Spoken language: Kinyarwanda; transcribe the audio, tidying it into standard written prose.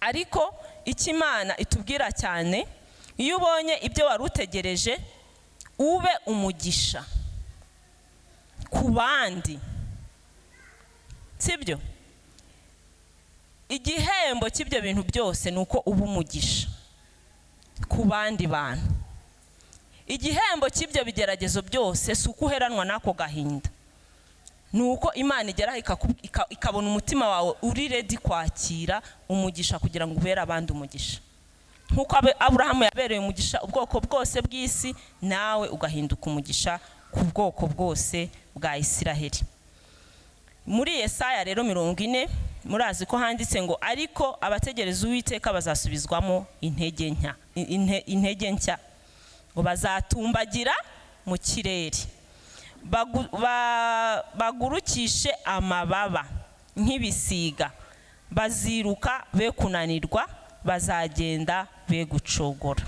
Ariko icyo Imana itubwira cyane, iyo ubonye ibyo wari utegereje, ube umugisha ku bandi, sibyo? Igihembo cy'ibyo bintu byose ni uko uba umugisha ku bandi bantu. Igihembo cy'ibyo bigeragezo byose si uko uheranwa n'ako gahinda, ni uko Imana igeraho ikabona umutima wawe uri ready kwakira umugisha kugira ngo ubere abandi umugisha. Nk'uko Aburahamu yabereye umugisha ubwoko bwose bw'isi, nawe ugahinduka umugisha ku bwoko bwose bwa Isiraheli. Muri Yesaya rero 40, murazi ko handitse ngo: "Ariko abategereza Uwiteka bazasubizwamo intege nshya, intege nshya, ngo bazatumbagira mu kirere, bagurukishe amababa nk'ibisiga, baziruka be kunanirwa, bazagenda be gucogora."